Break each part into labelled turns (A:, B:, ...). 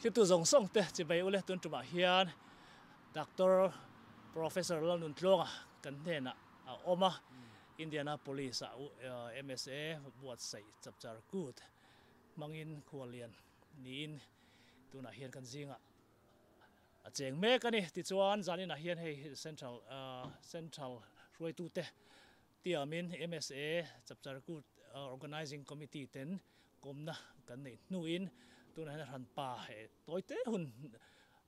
A: Thlitu zawng zawng te chibai ule tun tumah hian Doctor Professor Lalnuntluanga kan hnenah a awm a, Indianapolis ah MSA buatsaih chapchar kut hmangin khuallian niin tunah hian kan zingah a cheng mek a ni. Tichuan zaninah hian hei Central Central hruaitute tiamin MSA chapchar kut Organizing Committee ten kawmna kan neih hnuin tunah hian a hranpa tawite hun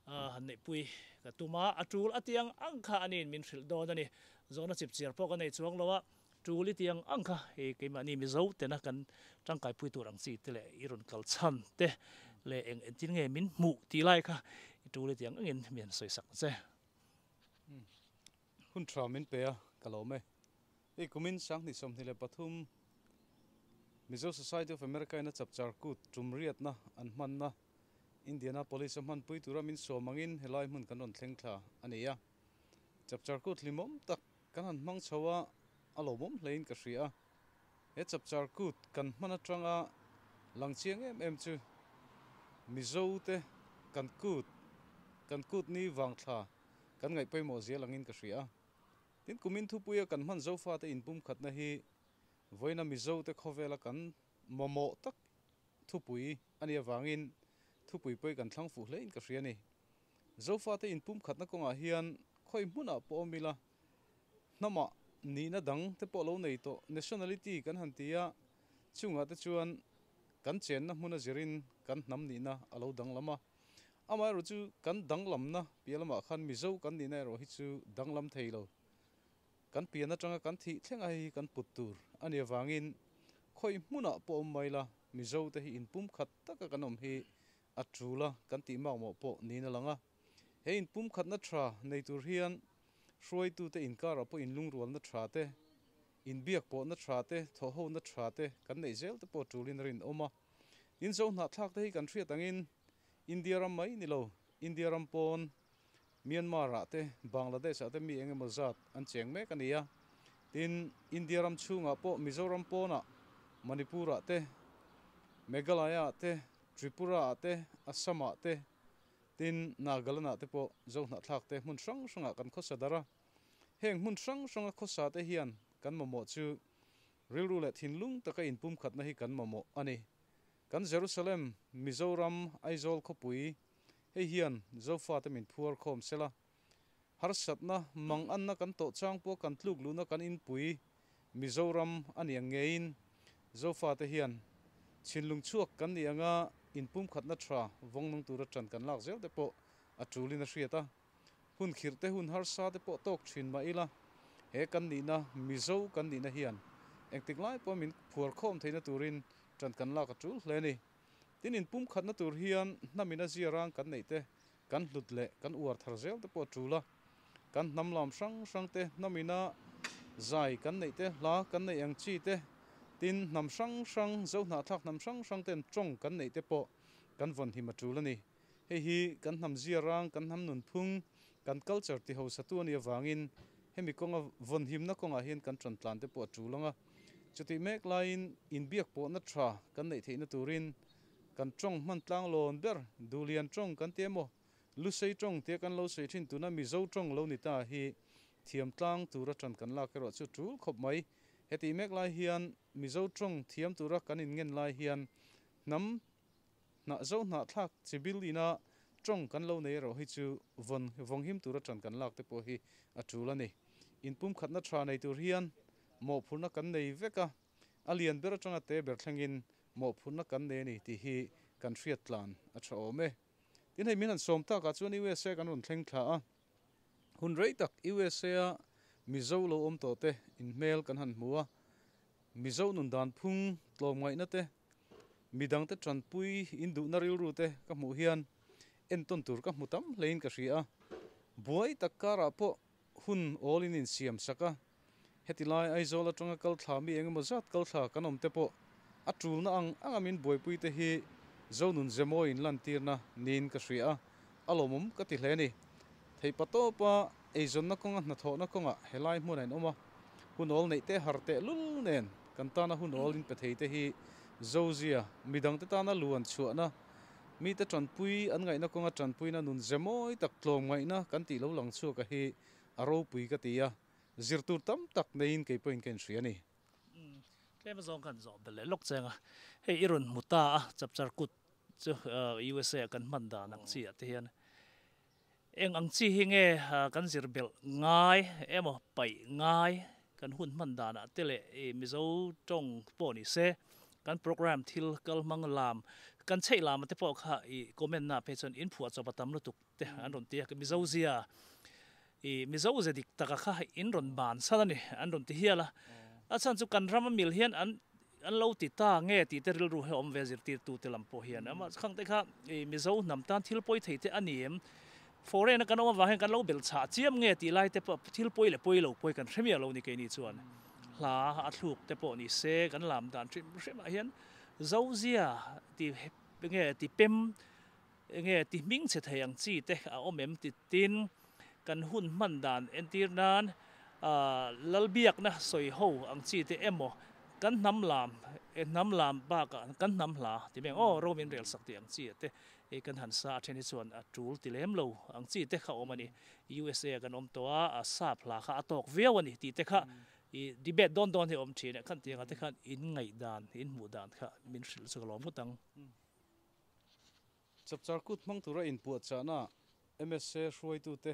A: han neihpui ka tum a, a tul a tiang ang kha aniin min hrilh dawn a ni. Zawhna chipchiar pawh ka nei chuang lo a, tul i tiang ang kha hei keimahni Mizo tena kan tangkaipui tur ang chi te leh i rawn kal chhan te leh eng entin nge min hmuh tih lai kha i tul i tiang angin mi han sawi sak che.
B: Hun tha min pe a, ka lawm e. Hei kumin 2023 Mizo Society of America in a chapchar kut tum riatna an hmanna Indianapolis a hmanpui tura min sawm angin helai hmun kan rawn thleng thla a ni a. Chapchar kut hlimawm tak kan han hmang chho a, a lawmawm hlein ka hria a. He chapchar kut kan hman atanga lang chiang em em chu Mizo te kan kut, kan kut ni vang thla kan ngaih pawimawh zia langin ka hria a. Tin, kumin thupuia kan hman Zofate inpumkhatna hi vawiina Mizote khawvela kan mamawh tak thupui a nih avangin thupui pawih kan thlang fuh hlein ka hria a ni. Zofate inpumkhatna kawngah hian khawi hmunah pawh awm ila, hnamah nihna dang te pawh lo nei tawh, nationality kan han ti a, chungah te chuan kan chenna hmuna zirin kan hnam nihna a lo danglam a. Amaherawh chu kan danglamna piah lamah khan Mizo kan nihna erawh hi chu danglam thei lo. Kan pian atanga kan thih thleng a hei hi kan put tur a nih avangin khawi hmunah pawh awm mai la, Mizo te hi inpumkhat taka kan awm hi a tul a kan tih makmawh pawh niin a lang a. He inpumkhatna tha nei tur hian hruaitute inkarah pawh inlungrualna tha te, inbiakpawhna tha te, thawhhona tha te kan neih zel te pawh tulin a rinawm a. Tin, Zohnahthlak te hi kan hriat angin India ram mai ni lo, India ram pawn Myanmar ah te, Bangladesh ah te mi eng emaw zat an cheng mek a ni a. Tin, India ram chhungah pawh Mizoram pawnah Manipur ah te, Meghalaya ah te, Tripura ah te, Assam ah te, tin Nagaland ah te pawh Zohnahthlak te hmun hrang hrangah kan khawsa dar a. Heng hmun hrang hranga khawsa te hian kan mamawh chu rilru leh thinlung taka inpumkhatna hi kan mamawh a ni. Kan Jerusalem, Mizoram, Aizawl khawpui, hei hian Zofate min phuar khawm sela. Harsatna, manganna kan tawh chang pawh kan tluk luhna kan inpui Mizoram a ni ang ngeiin Zofate hian chhinlung chhuak kan ni anga inpumkhatna tha vawng nung tura tan kan lak zel te pawh a tulin a hriat a. Hun khirh te hun harsa te pawh tawk thin mah ila, he kan nihna, Mizo kan nihna hian engtik lai pawh min phuar khawm theihna turin tan kan lak a tul hle a ni. Tin, inpumkhatna tur hian hnamina ziarang kan neih te, kan hlut leh kan uar thar zel te pawh a tul a. Kan hnam lam hrang hrang te, hnamina zai kan neih te, hla kan neih ang chi te, tin, hnam hrang hrang, Zohnahthlak hnam hrang hrang ten tawng kan neih te pawh kan vawnhim a tul a ni. Hei hi kan hnam ziarang, kan hnam nunphung, kan culture ti hosatu a nih avangin hemi kawnga vawnhimna kawngah hian kan tan tlan te pawh a tul ang a. Chutih mek laiin inbiak pawhna tha kan neih theihna turin kan tawng hman tlanglawn ber Duhlian tawng kan ti emaw, Lusei tawng tia kan lo sawi thin tuna Mizo tawng lo ni ta hi thiam tlang tura tan kan lak erawh chu tul khawp mai. Hetih mek lai hian Mizo tawng thiam tura kan inngen lai hian hnam Hnah zo hnahthlak chi bil ina tawng kan lo nei erawh hi chu vawn vawnghim tura tan kan lak te pawh hi a tul a ni. Inpumkhatna tha nei tur hian mawhphurhna kan nei vek a, a lian ber atanga te ber thlengin mawhphurhna kan nei a ni tih hi kan hriat tlan a tha awm e. Tin hei min han sawm takah chuan USA kan rawn thleng thla a, hun rei tak USA a Mizo lo awm tawh te inhmel kan han hmu a, Mizo nun dan phung tlawmngaihna te, Midangte tanpui in duhna rilru te ka hmuh hian entawn tur ka hmu tam hlein ka hria a, buai tak karah pawh hun awl in insiam sak a, heti lai Aizawl atanga kal thla mi engemaw zat kal thla kan awm te pawh a tulna ang anga min buaipui te hi Zonun Zemawi in lantirna niin ka hria a, a lawmawm ka ti hle a ni. Theihpatawpa eizawnna kawnga hnathawhna kawngah helai hmunah in awm a, hun awl neih te har teh lul nen kan tana hun awl in pe thei te hi Zozia, midangte tana luan chhuahna Mite tanpui an ngaihna kawnga tanpuina nun ze mawi tak tlawmngaihna kan tih lo lang chhuak a hi a ropui ka ti a, zir tur tam tak neiin kei pawhin ka inhria a ni.
A: Tlem azawng khan zawh belh leh lawk cheng a, hei i rawn hmu ta a, chapchar kut chu USA ah kan hman dan ang chi ah te hian eng ang chi hi nge kan zir belh ngai emaw paih ngai kan hun hman dan ah te leh i Mizo tawng pawh ni se kan program thil kal hmang lam kan chheih lam ah te pawh kha i comment na phei chuan in phuah chawp a tam lutuk te an rawn ti a, Mizo zia i Mizo ze dik taka kha in rawn ban sal a ni an rawn ti hial a, a chhan chu kan ram a mil hian an an lo ti ta nge tih te rilru hi a awm ve zirtirtu te lam pawh hian amah khang te kha i Mizo hnam tan thil pawi thei te a ni em foreign a kan awm avang hian kan lo belh chhah chiam nge tih lai te pawh thil pawi leh pawi lo pawi kan hre miah lo ni keini chuan hla a thluk te pawh ni se kan lam dan hrim hrim ah hian Zo zia ti nge ti pem Enge ti hming chhe thei ang chi te a awm em ti tin kan hun hman dan entir nan Lalbiakna sawi ho ang chi te emaw kan hnam lam hnam lam bakah kan hnam hla ti mai ang aw ro min rel sak tih ang chi ah te kan han sa a then hi chuan a tul ti lem lo ang chi te kha awm a ni. USA ah kan awm tawh a, a sap hla kha a tawk viau a ni tih te kha i debate dawn dawn hi a awm thin a, khan tiangah te khan in ngaihdan in hmuh dan kha min hrilh chu ka lawm ngawt ang.
B: Chapchar Kut hmang tura inpuahchahna MSA hruaitute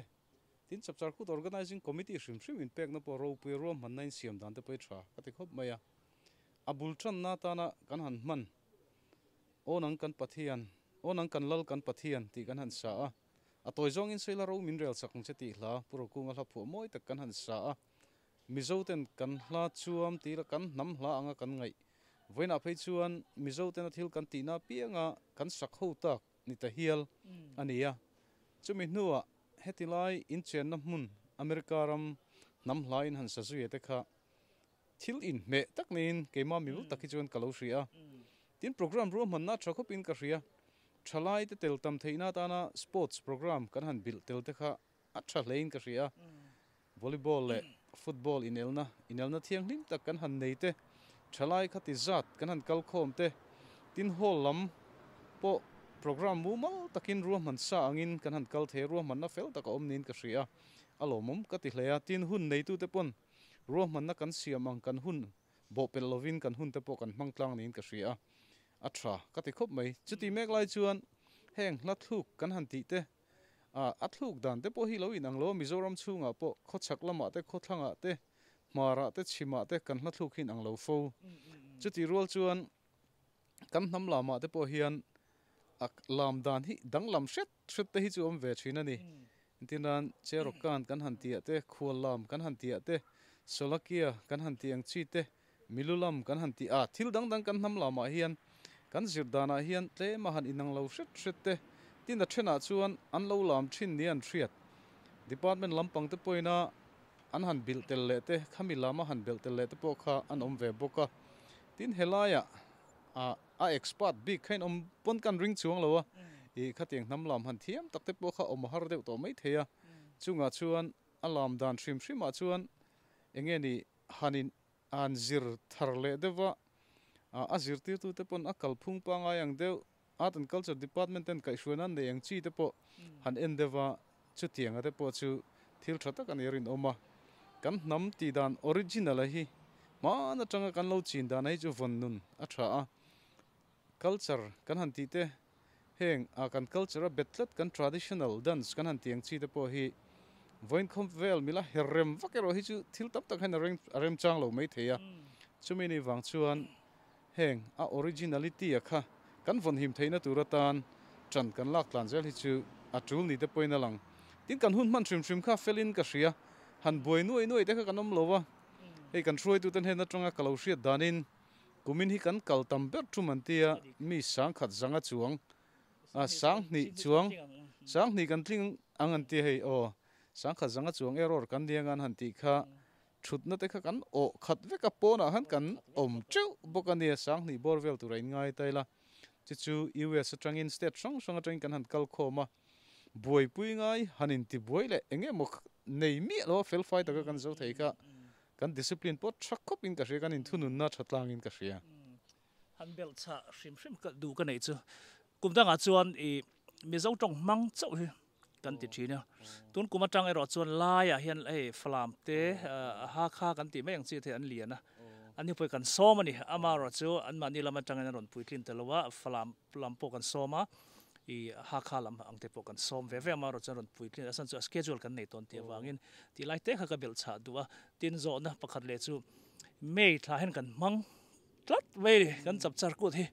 B: tin Chapchar Kut Organising Committee hrim hrim inpekna pawh ropui ruahmanna insiam dan te pawh hi tha ka ti khawp mai a. A bul tanna atana kan han hman Aw nang kan Pathian, Aw nang kan Lal kan Pathian tih kan han sa a. A tawi zawngin Seila ro min rel chak ang che tih hla Pu Rokunga hla phuah mawi tak kan han sa a. Mizo ten kan hla chuam tih ila kan hnam hla anga kan ngaih. Vawiinah phei chuan Mizo tena thil kan tihna apianga kan sak ho tak ni ta hial a ni a. Chumi hnuah heti lai inchenna hmun America ram hnam hla in han sa zuia te kha thil inhmeh tak neiin keimah mimal tak hi chuan ka lo hria a. Tin program ruahmanna tha khawpin ka hria. Thalai te tel tam theihna atana sports program kan han bilh tel te kha A tha hlein ka hria a, volleyball leh football inelna, inelna thianghlim tak kan han nei te, thalai kha ti zat kan han kal khawm te, tin hall lam pawh program mumal takin ruahman sa angin kan han kal thei a, ruahmanna fel tak a awm niin ka hria a, a lawmawm ka ti hle a, tin hun neitute pawn ruahmanna kan siam ang kan hun bawhpelh lovin kan hun te pawh kan hmang tlang niin ka hria a, a tha ka ti khawp mai. Chuti mek lai chuan heng hla thluk kan han tih te, A thluk dan te pawh hi lo inang lo a, Mizoram chhungah pawh khawchhak lamah te, khawthlangah te, hmarah te, chhimah te kan hla thluk hi inang lo fo. Chutih rual chuan kan hnam lamah te pawh hian a lam dan hi danglam hret hret te hi chu awm ve thin a ni. Engtin Cherokkan kan han tih ah te, Khual lam kan han tih ah te, Solakia kan han tih ang chi te, Milu lam kan han tih a, thil dang dang kan hnam lamah hian kan zir danah hian tlem a han inang lo hret hret te, tin a thenah chuan an lo lam thin nia an hriat. Department lampang te pawhin a an han bilh tel leh te, khami lama han belh tel leh te pawh kha an awm ve bawk a. Tin helaiah a a expert bik kha in awm pawn kan ring chuang lo a, ih khatiang hnam lam han thiam tak te pawh kha awm a har deuh tawh maithei a. Chungah chuan a lam dan hrim hrimah chuan enge ni Han in han zir thar leh deuh va, a zirtirtute pawn a kalphung pangai ang deuh, Art and Culture Department ten kaihhruaina an nei ang chi te pawh han en deuh va, chutianga te pawh chu thil tha tak a ni a rinawm a. Kan hnam tih dan original a hi hmaan atanga kan lo chin dan a hi chu vawn nun a tha a. Culture kan han tih te Heng a kan culture a bet tlat kan traditional dance kan han ti ang chi te pawh hi vawiin khawm vel mila her rem vak erawh hi chu thil tam tak hian a rem chang lo mai thei a. Chumi ni vang chuan heng a originality a kha kan vawnhim theihna tur atan tan kan lak tlan zel hi chu a tul ni te pawhin a lang. Tin kan hun hman hrim hrim kha felin ka hria. Han buai nuai nuai te kha kan awm lo a. Hei kan hruaitute hnen atanga ka lo hriat danin Kumin hi kan kal tam ber tum an tia, mi sangkhat zanga chuang, a sanghnih chuang, sanghnih kan tling ang an tia hei aw, sangkhat zanga chuang error kan nia ngan han tih kha thutna te kha kan awh khat vek a, pawnah khan kan awm teuh bawk a nia, sanghnih bawr vel tur a inngai ta ila, chu chu US atangin state hrang hrang atangin kan han kal khawm a, buaipui ngai han intibuai leh eng emaw nei miah lo a felfai taka kan zo thei kha Kan discipline pawh tha khawp in ka hria, kan inthununna tha tlang in ka hria.
A: Han belh chah hrim hrim ka duh ka neih chu Kum dangah chuan i Mizo tawng hmang chauh hi kan ti thin a. Tun kum atang erawh chuan laiah hian hei Falam te Hakha kan tih mai ang chi te an lian a. An ni pawh kan sawm a ni. Amaherawh chu anmahni lam atangin an rawn puitlin ta lo a, Falam lam pawh kan sawm a, i Hakha lam ang te pawh kan sawm ve ve a, amaherawh chu an rawn puitlin a chhan chu a schedule kan nei tawn tih avangin tih lai te kha ka belh chhah duh a. Tin zawhna pakhat leh chu May thla hian kan hmang tlat mai a ni, kan chapchar kut hi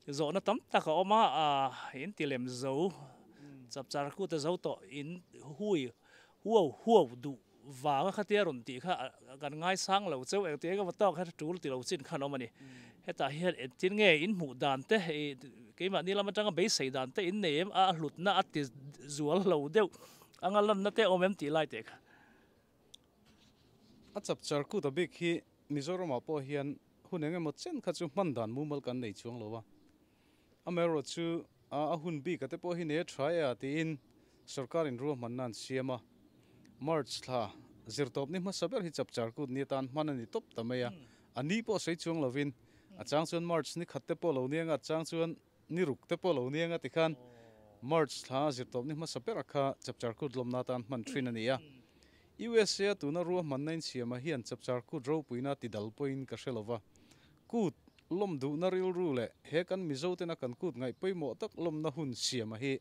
A: zawhna tam tak a awm a, in ti lem zo chapchar kut a zo tawh in hui huau huau duh vanga khatia rawn tih kha kan ngaisang lo cheu engti eng emaw tawk hian tul ti lo chin khan a awm a ni. Hetah hian engtin nge in hmuh dan te keimahni lam atanga beisei dan te in nei em a hlutna a ti zual lo deuh anga lanna te a awm em tih lai teh kha.
B: A chapchar kut a bik hi Mizoramah pawh hian hun eng emaw chen kha chu hman dan mumal kan nei chuang lo a. Amaherawhchu a hun bik a te pawh hi nei a tha e a tiin sorkar in ruahmanna an siam a. March thla zirtawp ni hmasa ber hi chapchar kut ni atan hman a ni tawp ta mai a. A ni pawh sawi chuang lovin a chang chuan March ni khat te pawh lo nia nga a chang chuan ni ruk te pawh lo nia nga tikhan March thla zirtawp ni hmasa ber a kha chapchar kut lawmna atan hman thin a ni a. USA a tuna ruahmanna insiamah hian chapchar kut ropuina ti dal pawhin ka hre lova. Kut lawm duhna rilru leh he kan Mizo tena kan kut ngaih pawimawh tak lawmna hun siamah hi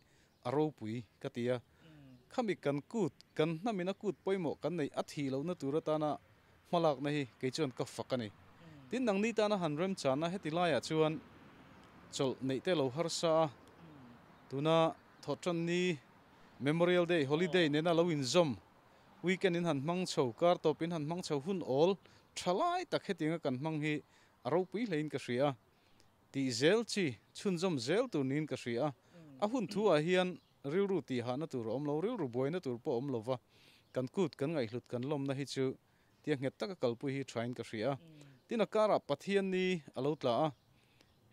B: a ropui ka ti a. Khami kan kut, kan hnamina kut pawimawh kan neih a thih lohna tur atana hmalakna hi kei chuan ka fak a ni. Tin, nangni tana han remchana heti laiah chuan chawlh neih te lo harsa a, tuna thawhtanni Memorial Day holiday nena lo inzawm weekend in han hmang chho, kar tawp in han hmang chho hun awl tha lai tak hetianga kan hmang hi a ropui hlein ka hria a, tih zel chi chhunzawm zel tur niin ka hria a. A hun thu ah hian rilru tihhahna tur a awm lo, rilru buaina tur pawh a awm lova, kan kut kan ngaihhlut kan lawmna hi chu tia nghet taka kalpui hi thain ka hria a. Tin a karah Pathianni a lo tla a,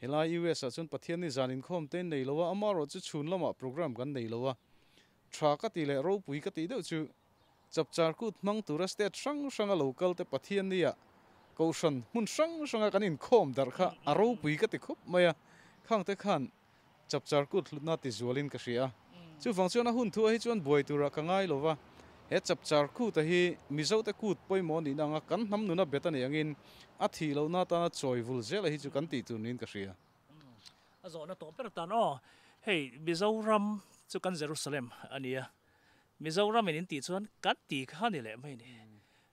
B: helai US ah chuan Pathianni zan inkhawm te in nei lo a, amaherawh chu chhun lamah program kan nei lo a, tha ka tih leh ropui ka tih deuh chu chapchar kut hmang tura state hrang hranga lo kal te Pathianni ah kohhran hmun hrang hranga kan inkhawm darh kha a ropui ka ti khup mai a, khang te khan Chapchar kut hlutna ti zualin ka hria a. Chuvang chuan a hun thuah hi chuan buai turah ka ngai lo va, he chapchar kut-a hi Mizote kut pawimawh nihna anga kan hnam nuna bet a nih angin a thih lohna atana chawi vul zela hi chu kan tih tur niin ka hria.
A: A zawhna tawh ber tan aw, hei Mizoram chu kan Jerusalem a nia, Mizoram in in tih chuan kan ti kha ni leh mai ni.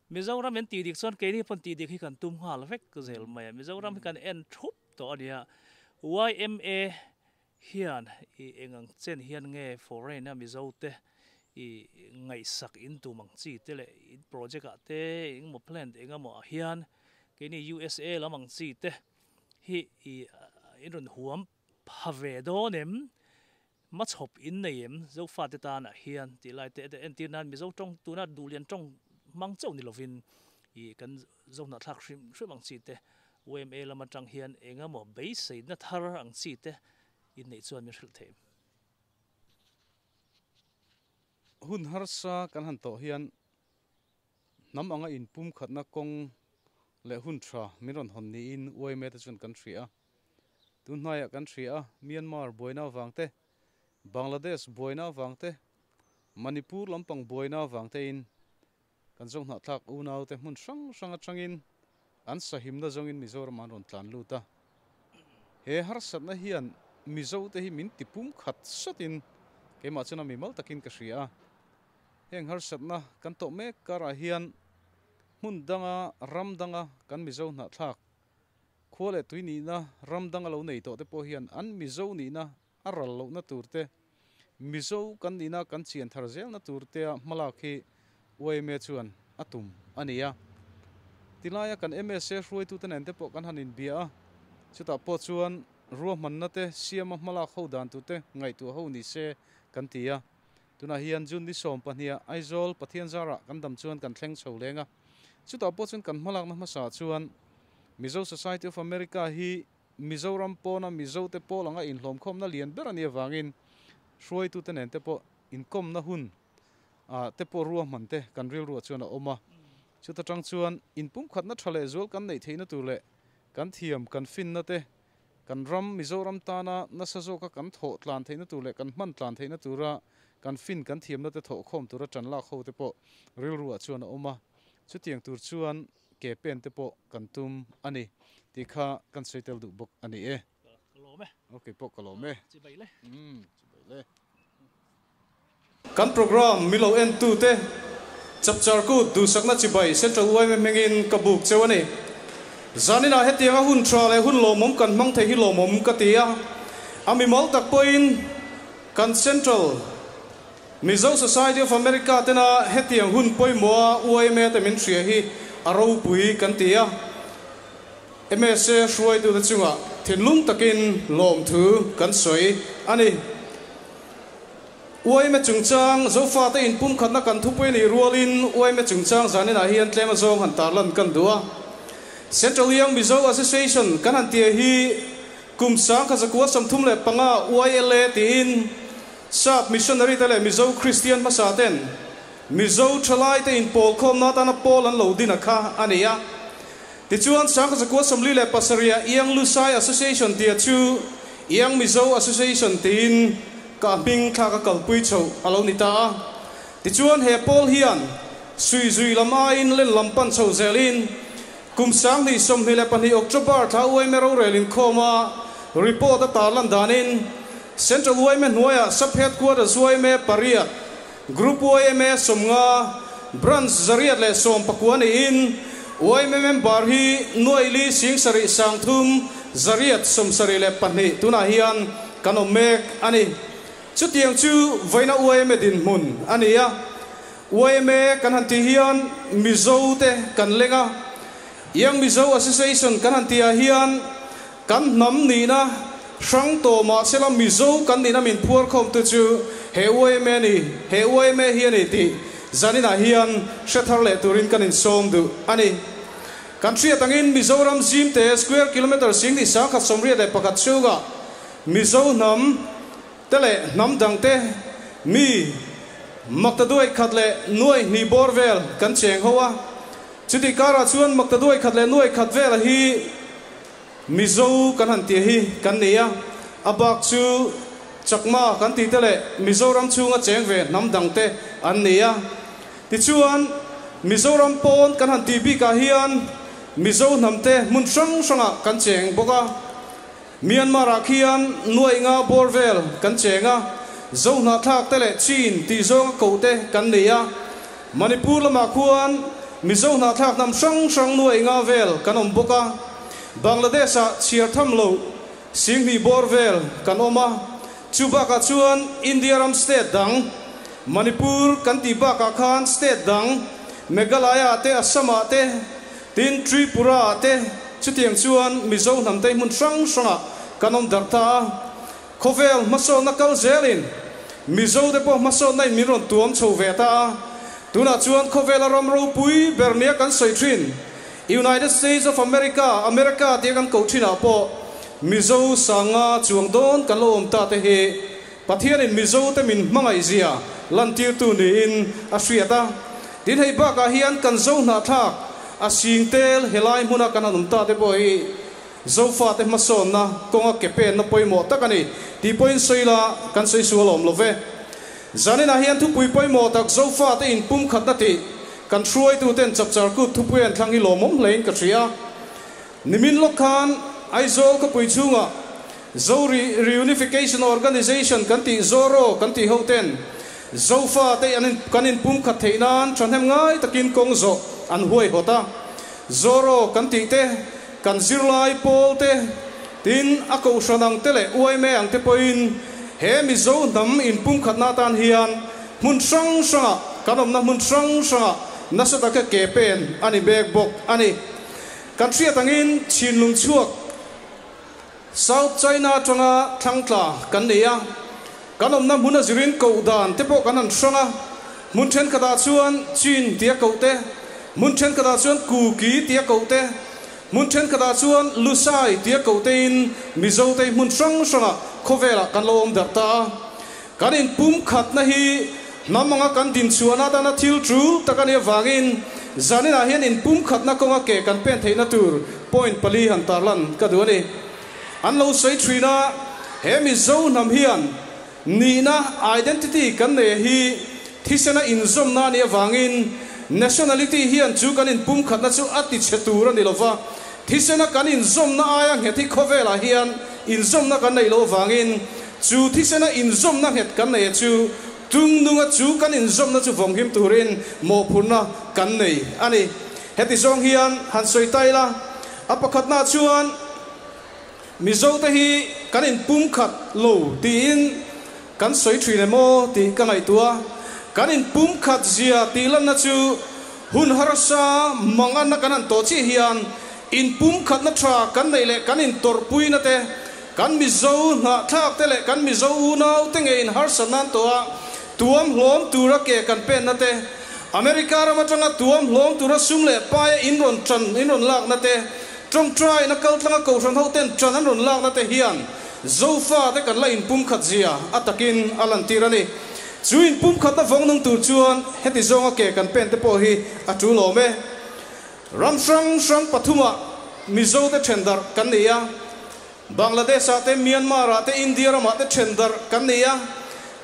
A: Mizoram in tih dik chuan keini pawn tih dik hi kan tum nghal vek zel mai a, Mizoram hi kan en thup tawh a nia. Yma hian i eng ang chen hian nge foreign a Mizo te i ngaihsak in tum ang chi te leh in project ah te engemaw plant engemaw ah hian keini USA lam ang chi te hi i in rawn huam pha ve dawn em? Hmachhawp in nei em? Zofate tanah hian tih lai te entir nan Mizo tawng tuna duhlian tawng hmang chauh ni lovin ih kan Zohnahthlak hrim hrim ang chi te yma lam atang hian eng emaw beiseina thar ang chi te in neih chuan min hrilh theih em?
B: Hun harsa kan han tawh hian hnam anga inpumkhatna kawng leh hun tha min rawn hawn niin yma te chuan kan hria a. Tun hnaiah kan hria a, Myanmar buaina avang te, Bangladesh buaina avang te, Manipur lampang buaina avang tein kan Zohnahthlak unaute hmun hrang hrang atangin an sahimna zawngin Mizoram an rawn tlan lut a. He harsatna hian Mizote hi min tipum khat satin keimah chuan a mimal takin ka hria a. Heng harsatna kan tawh mek karah hian hmun danga ram danga kan Mizo hnahthlak Khua leh tui nihna ram dang a lo nei tawh te pawh hian an Mizo nihna a ral lohna tur te, Mizo kan nihna kan chian thar zelna tur tea hmalak hi yma chuan a tum a ni a. Tilaia kan MSA hruaitute nen te pawh kan han inbia a, chutah pawh chuan ruahmanna te siama hmalak ho dan tur te ngaihtuah ho ni se kan ti a. Tunah hian June ni 12 Aizawl Pathian zarah kan dam chuan kan thleng chho leng a. Chutah pawh chuan kan hmalakna hmasa chuan Mizo Society of America hi Mizoram pawna Mizote pawl anga inhlawmkhawmna lian ber a nih avangin hruaitute nen te pawh inkawmna hun te pawh ruahman te kan rilruah chuan a awm a. Chuta tang chuan inpumkhatna tha leh zual kan neih theihna tur leh kan thiam kan finna te Kan ram Mizoram tana nasa zawka kan thawh tlan theihna tur leh kan hman tlan theihna tura kan fin kan thiamna te thawh khawm tura tan lak ho te pawh rilruah chuan a awm a, chutiang tur chuan ke pen te pawh kan tum a ni tih kha kan sawi tel duh bawk a ni e.
A: Ka lawm e.
B: Ok pawh ka lawm e.
A: Chibai le.
B: Umm chibai le. Kan program milo entute Chapchar Kut duhsakna chibai Central yma hmingin ka buk cheu a ni. Zaninah hetianga hun tha leh hun lawmawm kan hmang thei hi lawmawm ka ti a, a mimal tak pawhin kan Central Mizo Society of America tena hetiang hun pawimawha yma te min hria hi a ropui kan ti a. Msa hruaitute chungah thinlung takin lawmthu kan sawi a ni. Uaime chungchang, Zofate inpumkhatna kan thupui nih rualin uaime chungchang zaninah hian tlem azawng han tarlan kan duh a. Central Young Mizo Association kan han tia hi kum 1935 YLA tiin Sap missionary te leh Mizo Kristian hmasa ten Mizo thalaite inpawlkhawmna atana pawl an lo din a kha a ni a. Tichuan, 1947 Young Lusai Association tia chu Young Mizo Association tiin ka hming thlak a kalpui chhoh a lo ni ta a. Tichuan, he pawl hian suizui lam aiin len lam pan chho zelin kum 2022 October thla uaime rorel inkhawma report a tarlan danin Central uaime hnuaiah Sub Headquarters uaime pariat, Group yma 50, Branch 119 niin yma member hi nuaili 7 3 172 tunah hian kan awm mek a ni. Chutiang chu vawiina yma dinhmun a ni a. Yma kan han tih hian Mizo te kan leng a. Young Mizo Association kan han tihah hian kan hnam nihna hrang tawh mahsela Mizo kan nihna min phuar khawmtu chu he yma ni, he yma hi a ni tih zaninah hian hre thar leh turin kan insawm duh a ni. Kan hriat angin Mizoram zimte square kilometre 11,181 chhungah Mizo hnam te leh hnam dangte mi maktaduai khat leh nuai hnih bawr vel kan cheng ho a. Chutih karah chuan maktaduai khat leh nuai khat vela hi Mizo kan han tih hi kan nei a, a bak chu Chakma kan tih te leh Mizoram chhunga cheng ve hnam dang te an nei a. Tichuan, Mizoram pawn kan han tih bikah hian Mizo hnam te hmun hrang hrangah kan cheng bawk a. Myanmar-ah khian nuai nga bawr vel kan cheng a, Zohnahthlak te leh Chin tih zawnga koh te kan nei a. Manipur lamah khuan Mizo hnahthlak hnam hrang hrang nuai nga vel kan awm bawk a, Bangladesh-ah chhiar tham loh 20,000 bawr vel kan awm a, chu bakah chuan India ram state dang Manipur kan tih bakah khan state dang Meghalaya-ah te Assam-ah te tin Tripura-ah te chutiang chuan Mizo hnam te hmun hrang hrangah kan awm darh ta a. Khawvel hmasawnna kal zelin Mizo te pawh hmasawnna in min rawn tuam chho ve ta a, tunah chuan khawvela ram ropui ber nia kan sawi thin United States of America, America tia kan koh thinah pawh Mizo sanga chuang dawn kan lo awm ta te hi Pathianin Mizo te min hmangaihzia lantirtu niin a hriat a. Tin hei bakah hian kan Zo hnahthlak a sing tel helai hmuna kan han awm ta te pawh hi Zofate hmasawnna kawnga ke penna pawimawh tak a ni tih pawhin sawi la kan sawi sual awm lo ve. Zaninah hian thupui pawimawh tak Zofate inpumkhatna tih kan hruaituten Chapchar Kut thupui an thlang hi lawmawm hlein ka hria. Nimin lawk khan Aizawl khawpui chhungah Zo Reunification Organisation kan tih Zoro kan tih hoten Zofate kan inpumkhat theih nan thahnem ngai takin kawng zawh an huaihawt a. Zoro kan tih te Kan zirlai pawl te, tin a kohhran ang te leh uaime ang te pawhin he Mizo hnam inpumkhatna atan hian hmun hrang hrangah, kan awmna hmun hrang hrangah nasa taka ke pen a ni mek bawk a ni. Kan hriat angin Chinlung chhuak South China atanga thlangtla kan nei a, kan awmna hmun a zirin koh dan te pawh kan han hrang a, hmun thenkhatah chuan Chin tia koh te, hmun thenkhatah chuan Kuki tia koh te, hmun thenkhatah chuan Lusai tia koh tein Mizo te hmun hrang hrangah khawvelah kan lo awm darh ta a. Kan inpumkhatna hi hnam anga kan dinchhuahna atana thil tul tak a nih avangin zaninah hian inpumkhatna kawnga ke kan pen theihna tur point pali han tarlan ka duh a ni. An lo sawi thin a, he Mizo hnam hian nihna, identity, kan nei hi thisena inzawmna a nih avangin nationality hian chu kan inpumkhatna chu a tichhe tur a ni lova, thisena kan inzawmna aia nghet hi khawvelah hian inzawmna kan neih loh avangin chu thisena inzawmna nghet kan nei chu tungnunga chu kan inzawmna chu vawnghim turin mawhphurhna kan nei a ni. Heti zawng hian han sawi ta ila, a pakhatna chuan Mizote hi kan inpumkhat lo tiin kan sawi thin em aw tih ka ngaihtuah a, kan inpumkhat zia tih lanna chu hun harsa manganna kan han tawh chiah hian inpumkhatna tha kan neih leh kan intawrhpuina te, kan Mizo hnahthlak te leh kan Mizo unau te ngeiin harsatna an tawh a, tuam hlawm tura ke kan penna te, America ram atanga tuam hlawm tura sum leh paia in rawn tan in rawn lakna te, Ṭawngṭai na kaltlanga kohhran hoten ṭan an rawn lakna te hian Zofa te kan la inpumkhat zia a takin a lantir a ni. Chu inpumkhatna vawng nung tur chuan heti zawnga ke kan pen te pawh hi a ṭul awm e. Ram hrang hrang pathumah Mizo te ṭhen darh kan ni a, Bangladesh ah te, Myanmar ah te, India ramah te ṭhen darh kan ni a.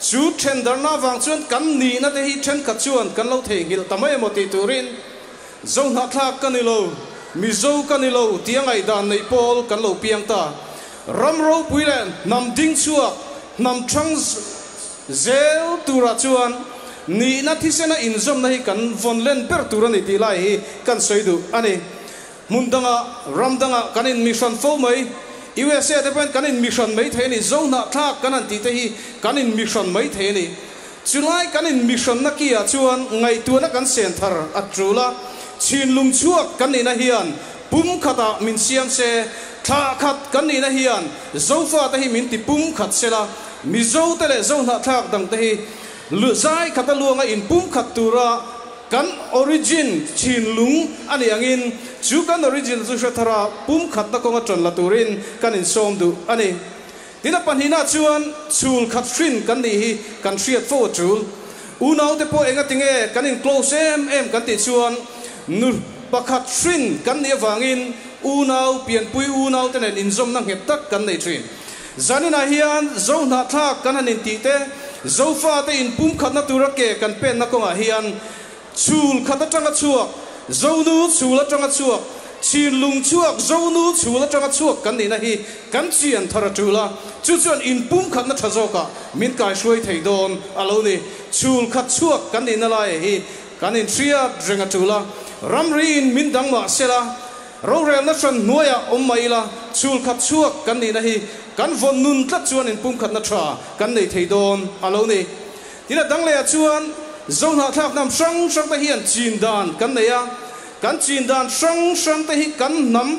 B: Chu ṭhen darhna avang chuan kan nihna te hi ṭhenkhat chuan kan lo theihnghilh ta mai emaw tih turin Zohnahthlak ka ni lo, Mizo ka ni lo tia ngaihdan neih pawl kan lo piang ta. Ram ropui leh hnam ding chhuak, hnam ṭhang zel turah chuan nihna thisena inzawmna hi kan vawn len ber tur a ni tih lai hi kan sawi duh a ni. Hmun dangah, ram dangah kan inmihran fo mai. USA te pawhin kan inmihran mai thei a ni. Zohnahthlak kan han tih te hi kan inmihran mai thei a ni. Chulai kan inmihranna kiah chuan ngaihtuahna kan sen thar a tul a, chhinlung chhuak kan nihna hian pum khatah min siam se, thlah khat kan nihna hian Zofate hi min ti pum khat se la, Mizote leh Zohnahthlak dangte hi zai khata luanga inpum khat tura kan origin chhinlung a nih angin chu kan origin chu hre thara pum khatna kawnga ṭan la turin kan insawm duh a ni. Tin a pahnihna chuan chhul khat hrin kan nih hi kan hriat fo a ṭul. Unaute pawh engati nge kan in close em em kan tih chuan nu pakhat hrin kan nih avangin unau pianpui unaute nen inzawmna nghet tak kan nei ṭhin. Zaninah hian Zohnahthlak kan han intih te, Zofate inpumkhatna tura ke kan penna kawngah hian Chhul khat atanga chhuak, Zonu chhul atanga chhuak, Chinlung chhuak, Zonu chhul atanga chhuak kan nihna hi kan chian thar a tul a, chu chuan inpumkhatna tha zawkah min kaihruai thei dawn a lo ni. Chhul khat chhuak kan nihna lai hi kan inhriat reng a tul a, ramriin min dang mah sela, rorelna hran hnuaiah awm mai ila, chhul khat chhuak kan nihna hi kan vawn nun tlat chuan inpumkhatna tha kan nei thei dawn a lo ni. Tin a dang lehah chuan Zohnahthlak hnam hrang hrang te hian chin dan kan nei a, kan chin dan hrang hrang te hi kan hnam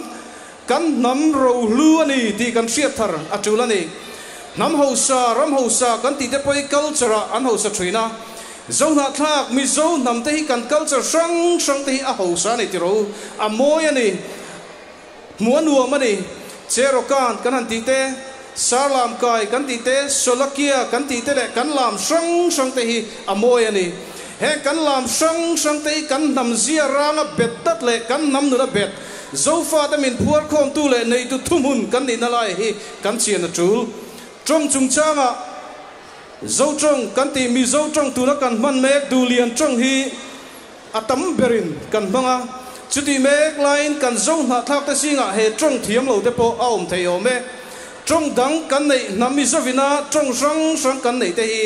B: kan hnam rohlu a ni tih kan hriat thar a tul a ni. Hnam hausa, ram hausa kan tih te pawh hi culture ah an hausa thin a, Zohnahthlak Mizo hnam te hi kan culture hrang hrang te hi a hausa a ni tih ro a mawi a ni. Hmuh a nuam a ni. Cherokan kan han tih te, Sarlam kai kan tih te, Solakia kan tih te leh kan lam hrang hrang te hi a mawi a ni. Heng kan lam hrang hrang te hi kan hnam zia ranga bet tlat leh kan hnam nuna bet, Zofate min phuar khawmtu leh neitu thuhmun kan nihna lai hi kan chian a tul. Tawng chungchangah Zo tawng kan tih Mizo tawng tuna kan hman mek Duhlian tawng hi A tam berin kan hmang a, chutih mek laiin kan zo hnahthlak te zingah he tawng thiam lo te pawh a awm thei awm e. Tawng dang kan neih hnam i zavina tawng hrang hrang kan neih te hi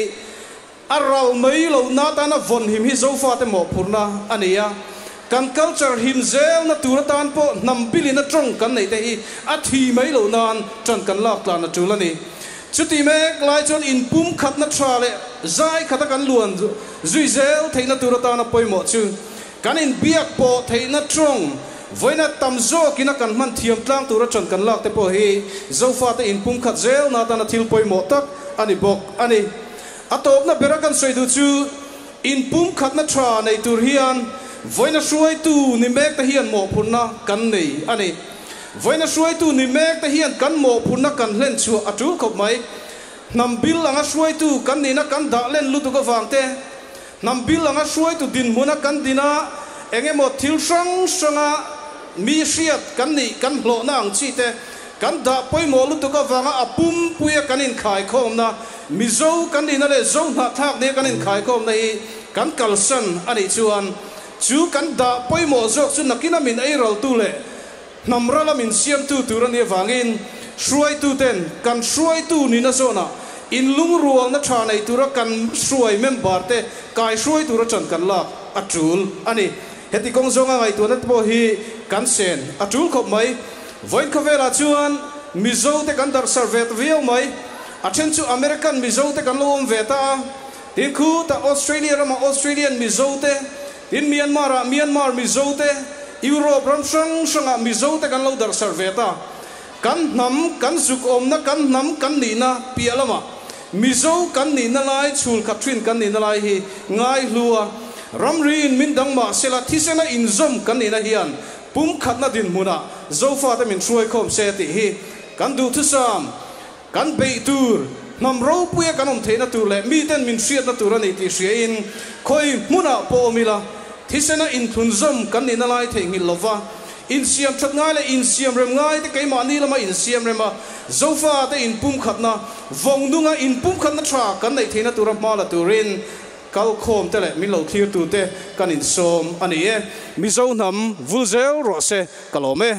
B: a ral mai lo na atana vawn him hi Zofate mawhphurhna a ni a. Kan culture him zelna tur atan pawh hnam bilina tawng kan neih te hi a thi mai lo nan tan kan lak tlan a tul a ni. Chutih mek lai chuan inpumkhatna tha leh zai khata kan luan zui zel theihna tur atana pawimawh chu kan inbiak pawh theihna tawng vawiina tam zawkina kan hman thiam tlang tura ṭan kan lak te pawh hi Zofate inpumkhat zelna atana thil pawimawh tak a ni bawk a ni. A tawpna bera kan sawi duh chu inpumkhatna tha nei tur hian vawiina hruaitu ni mek te hian mawhphurhna kan nei a ni. Vawiina hruaitu ni mek te hian kan mawhphurhna kan hlen chhuah a tul khawp mai. Hnam bil anga hruaitu kan nihna kan dah len lutuk avang te, hnam bil anga hruaitu dinhmuna kan din a, eng emaw thil hrang hranga mi hriat kan nih kan hlawhna ang chi te, Kan dah pawimawh lutuk avanga a pumpuia kan inkhaikhawmna, Mizo kan nihna leh Zo hnahthlak nia kan inkhaikhawmna hi kan kalsan a nih chuan chu kan dah pawimawh zawk chu nakina min eiraltu leh hnam rala min siamtu tur a nih avangin hruaituten kan hruaitu nihna zawnah inlungrualna tha nei tura kan hruai member te kaihruai tura ṭan kan lak a ṭul a ni. Heti kawng zawnga ngaihtuahna te pawh hi kan sen a ṭul khawp mai. Vawiin khawvelah chuan Mizo te kan darhsar ve ta viau mai. A then chu American Mizo te kan lo awm ve ta a, tin khutah Australia ramah Australian Mizo te, tin Myanmar ah Myanmar Mizo te, Europe ram hrang hrangah Mizo te kan lo darhsar ve ta. Kan hnam, kan zuk awmna, kan hnam kan nihna piah lamah Mizo kan nihna lai, chhul khat thin kan nihna lai hi ngai hlu a, ramri in min dang mah sela thisena inzawm kan nihna hian Pumkhatna dinhmunah Zofate min hruaikhawm se tih hi kan duhthusam, kan beih tur, hnam ropuia kan awm theihna tur leh miten min hriatna tur a ni tih hriain khawi hmunah pawh awm ila, thisena inthlunzawm kan nihna lai theihnghilh lova, insiam that ngai leh insiam rem ngai te keimahni lama insiam rem a, Zofate inpumkhatna, vawngnunga inpumkhatna tha kan neih theihna tura hma la turin Kalkhawm te leh min lo thlir tu te kan insawm a ni e. Mizo hnam vul zel rawh se ka lawm e.